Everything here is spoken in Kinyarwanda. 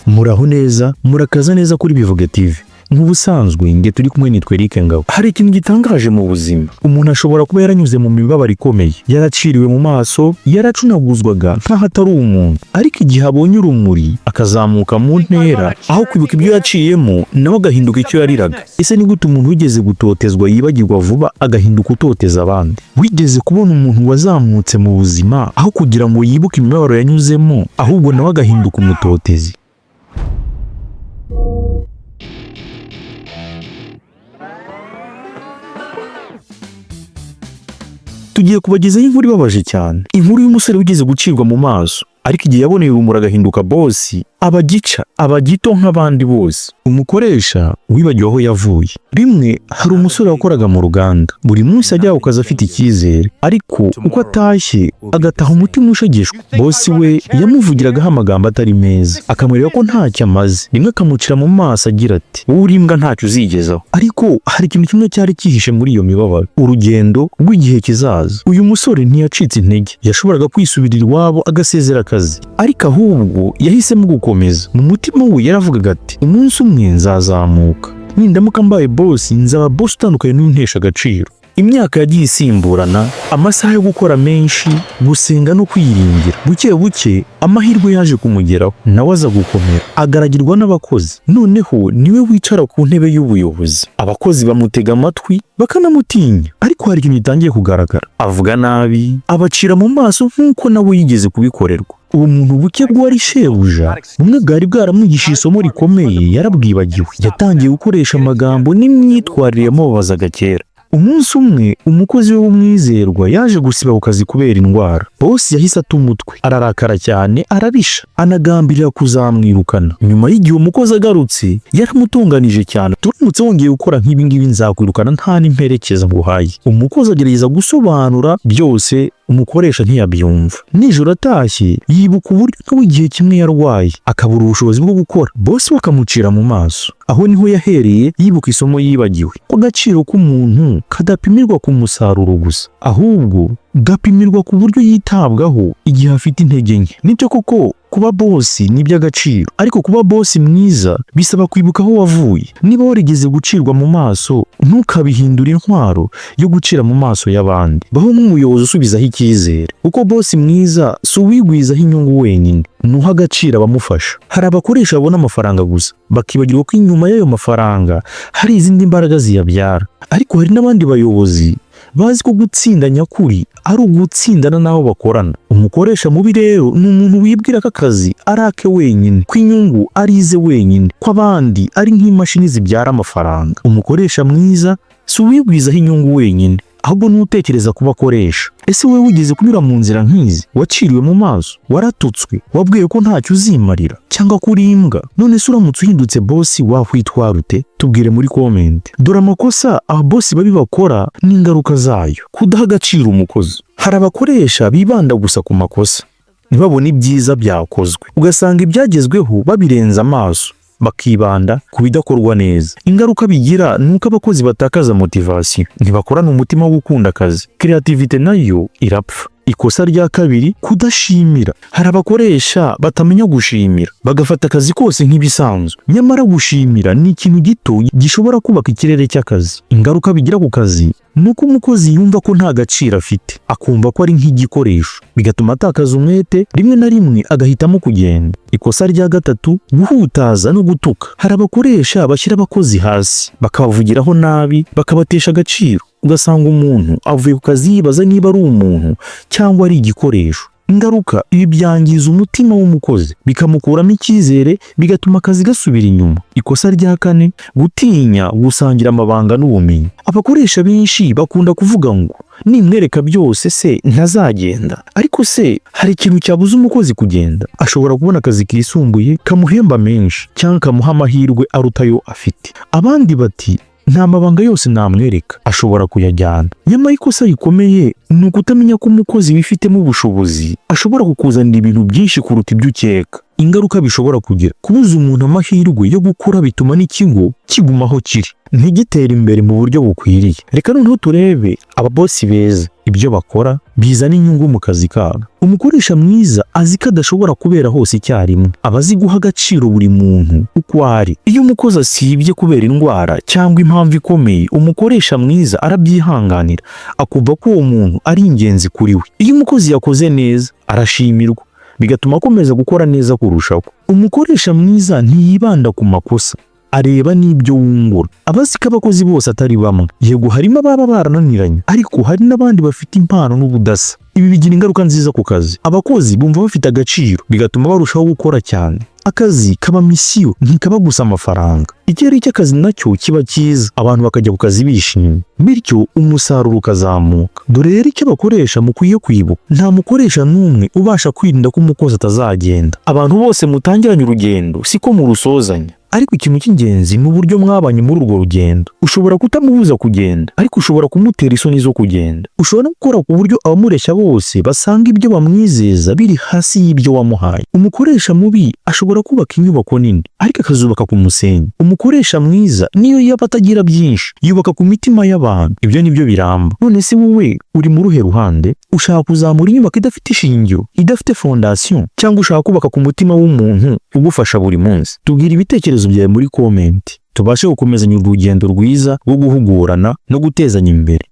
Muraho neza, murakaza neza kuri Bivuge TV. Nk'ubusanzwe nge turi kumwe nitwa Eric Ngabo. Hari ikintu gitangaje mu buzima. Umuntu ashobora kuba yaranyuze mu mibabaro ikomeye, yaraciriwe mu maso, yaracunaguzwaga nk'aho atari umuntu. Ariko igihe abonye urumuri akazamuka mu ntera, aho kwibuka ibyo yaciyemo, nawe agahinduka icyo yariraga. Ese ni gute umuntu wigeze gutotezwa yibagirwa vuba agahinduka utoteza abandi? Wigeze kubona umuntu wazamutse mu buzima aho kugira ngo yibuke imibabaro yanyuzemo, ahubwo nawe agahinduka umutotezi? Tugiye kubagezaho inkuru ibabaje cyane, inkuru y'umusore wigeze gucirwa mu maso, ariko igihe yaboneye urumuri agahinduka bosi, aba gica, aba gito nk'abandi bose. Umukoresha wibagiwe aho yavuye. Rimwe hari umusore wakoraga mu ruganda, buri munsi ajya ku kazi afite icyizere, ariko uko atashye agataha umutima ushegeshwa. Bosi we yamuvugiragaho amagambo atari meza, akamwereka ko ntacyo amaze, rimwe akamucira mu maso agira ati: "Wowe uri imbwa, ntacyo uzigezaho." Ariko hari ikintu kimwe cyari cyihishe muri iyo mibabaro, urugendo rw'igihe kizaza. Uyu musore ntiyacitse intege, yashoboraga kwisubirira iwabo agasezera akazi, ariko ahubwo yahisemo gukomeza. Mu mutima we yaravugaga ati: "Umunsi umwe nzazamuka, nindamuka mbaye bosi nzaba bosi utandukanye n'untesha agaciro." Imyaka yagiye isimburana, amasaha yo gukora menshi, gusenga no kwiringira. Buke buke amahirwe yaje kumugeraho, nawe aza gukomera, agaragirwa n'abakozi. Noneho niwe wicara ku ntebe y'ubuyobozi, abakozi bamutega amatwi bakanamutinya. Ariko hari ikintu gitangiye kugaragara: avuga nabi, abacira mu maso nk'uko nawe yigeze kubikorerwa. Ubumuntu buke bw'uwari shebuja bumwe bwari bwaramwigishije isomo rikomeye yarabwibagiwe. Yatangiye gukoresha amagambo n'imyitwarire yamubabazaga kera. Umunsi umwe umukozi we w'umwizerwa yaje gusiba ku kazi kubera indwara. Bosi yahise ata umutwe, ararakara cyane, ararisha, anagambirira kuzamwirukana. Nyuma y'igihe umukozi agarutse, yaramutunganije cyane: "Turamutse wongeye gukora nk'ibi ngibi nzakwirukana nta n'imperekeza nguhaye." Umukozi agerageza gusobanura byose, umukoresha ntiyabyumva. Nijoro atashye yibuka uburyo nawe igihe kimwe yarwaye akabura ubushobozi bwo gukora, bosi we akamucira mu maso. Aho niho yahereye yibuka isomo yibagiwe, ko agaciro k'umuntu kadapimirwa ku musaruro gusa, ahubwo gapimirwa ku buryo yitabwaho igihe afite intege nke. Nibyo koko kuba bosi ni iby'agaciro, ariko kuba bosi mwiza bisaba kwibuka aho wavuye. Niba warigeze gucirwa mu maso, ntukabihindure intwaro yo gucira mu maso y'abandi. Baho nk'umuyobozi usubizaho icyizere, kuko bosi mwiza si uwigwizaho inyungu wenyine, nuha agaciro abamufasha. Hari abakoresha babona amafaranga gusa, bakibagirwa ko inyuma y'ayo mafaranga hari izindi mbaraga ziyabyara. Ariko hari n'abandi bayobozi bazi ko gutsinda nyakuri ari ugutsindana n'abo bakorana. Umukoresha mubi rero ni umuntu wibwira ko akazi ari ake wenyine, ko inyungu ari ize wenyine, ko abandi ari nk'imashini zibyara amafaranga. Umukoresha mwiza si uwigwizaho inyungu wenyine, ahubwo n'utekereza kuba akoresha. Ese wowe wigeze kunyura mu nzira nk'izi? Waciriwe mu maso, waratutswe, wabwiwe ko ntacyo uzimarira cyangwa ko uri imbwa? None se uramutse uhindutse bosi wakwitwara ute? Tubwire muri comment. Dore amakosa ababosi babi bakora n'ingaruka zayo. Kudaha agaciro umukozi. Hari abakoresha bibanda gusa ku makosa, ntibabone ibyiza byakozwe, ugasanga ibyagezweho babirenza amaso, bakibanda ku bidakorwa neza. Ingaruka bigira ni uko abakozi batakaza motivation, ntibakorana umutima wo gukunda akazi, creativity nayo irapfa. Ikosa rya kabiri, kudashimira. Hari abakoresha batamenya gushimira, bagafata akazi kose nk'ibisanzwe. Nyamara gushimira ni ikintu gito gishobora kubaka ikirere cy'akazi. Ingaruka bigira ku kazi ni uko umukozi yumva ko nta gaciro afite, akumva ko ari nk'igikoresho, bigatuma atakaza umwete, rimwe na rimwe agahitamo kugenda. Ikosa rya gatatu, guhutaza no gutuka. Hari abakoresha bashyira abakozi hasi, bakabavugiraho nabi, bakabatesha agaciro, ugasanga umuntu avuye ku kazi yibaza niba ari umuntu cyangwa ari igikoresho. Ingaruka, ibi byangiza umutima w'umukozi, bikamukuramo icyizere, bigatuma akazi gasubira inyuma. Ikosa rya kane, gutinya gusangira amabanga n'ubumenyi. Abakoresha benshi bakunda kuvuga ngo: "Nimwereka byose se ntazagenda?" Ariko se hari ikintu cyabuza umukozi kugenda? Ashobora kubona akazi kisumbuye kamuhemba menshi cyangwa kamuha amahirwe aruta ayo afite. Abandi bati: "Nta mabanga yose namwereka, ashobora kuyajyana." Nyamara ikosa rikomeye ni ukutamenya ko umukozi wifitemo ubushobozi ashobora kukuzanira ibintu byinshi kuruta ibyo ukeka. Ingaruka bishobora kugira: kubuza umuntu amahirwe yo gukura bituma n'ikigo kiguma aho kiri, ntigitere imbere mu buryo bukwiriye. Reka noneho turebe ababosi beza. Ibyo bakora bizana inyungu mu kazi kabo. Umukoresha mwiza azi ko adashobora kubera hose icyarimwe. Aba azi guha agaciro buri muntu uko ari. Iyo umukozi asibye kubera indwara cyangwa impamvu ikomeye, umukoresha mwiza arabyihanganira, akumva ko uwo muntu ari ingenzi kuri we. Iyo umukozi yakoze neza, arashimirwa, bigatuma akomeza gukora neza kurushaho. Umukoresha mwiza ntiyibanda ku makosa, areba n'ibyo wungura. Aba azi ko abakozi bose atari bamwe. Yego, harimo ababa barananiranye, ariko hari n'abandi bafite impano n'ubudasa. Ibi bigira ingaruka nziza ku kazi. Abakozi bumva bafite agaciro, bigatuma barushaho gukora cyane. Akazi kaba mission, ntikaba gusa amafaranga. Ikirere cy'akazi nacyo kiba cyiza, abantu bakajya ku kazi bishimye, bityo umusaruro ukazamuka. Dore rero icyo abakoresha mukwiye kwibuka: nta mukoresha n'umwe ubasha kwirinda ko umukozi atazagenda. Abantu bose mutangiranye urugendo siko murusozanya, ariko ikintu cy'ingenzi ni uburyo mwabanye muri urwo rugendo. Ushobora kutamubuza kugenda, ariko ushobora kumutera isoni zo kugenda. Ushobora no gukora ku buryo abamureshya bose basanga ibyo bamwizeza biri hasi y'ibyo wamuhaye. Umukoresha mubi ashobora kubaka inyubako nini, ariko akazubaka ku musenyi. Umukoresha mwiza, niyo yaba atagira byinshi, yubaka ku mitima y'abantu. Ibyo nibyo biramba. None se wowe uri mu ruhe ruhande? Ushaka kuzamura inyubako idafite ishingiro, idafite fondation, cyangwa ushaka kubaka ku mutima w'umuntu ugufasha buri munsi? Tubwira ibitekerezo byawe muri comment, tubashe gukomezanya urugendo rwiza rwo guhugurana no gutezanya imbere.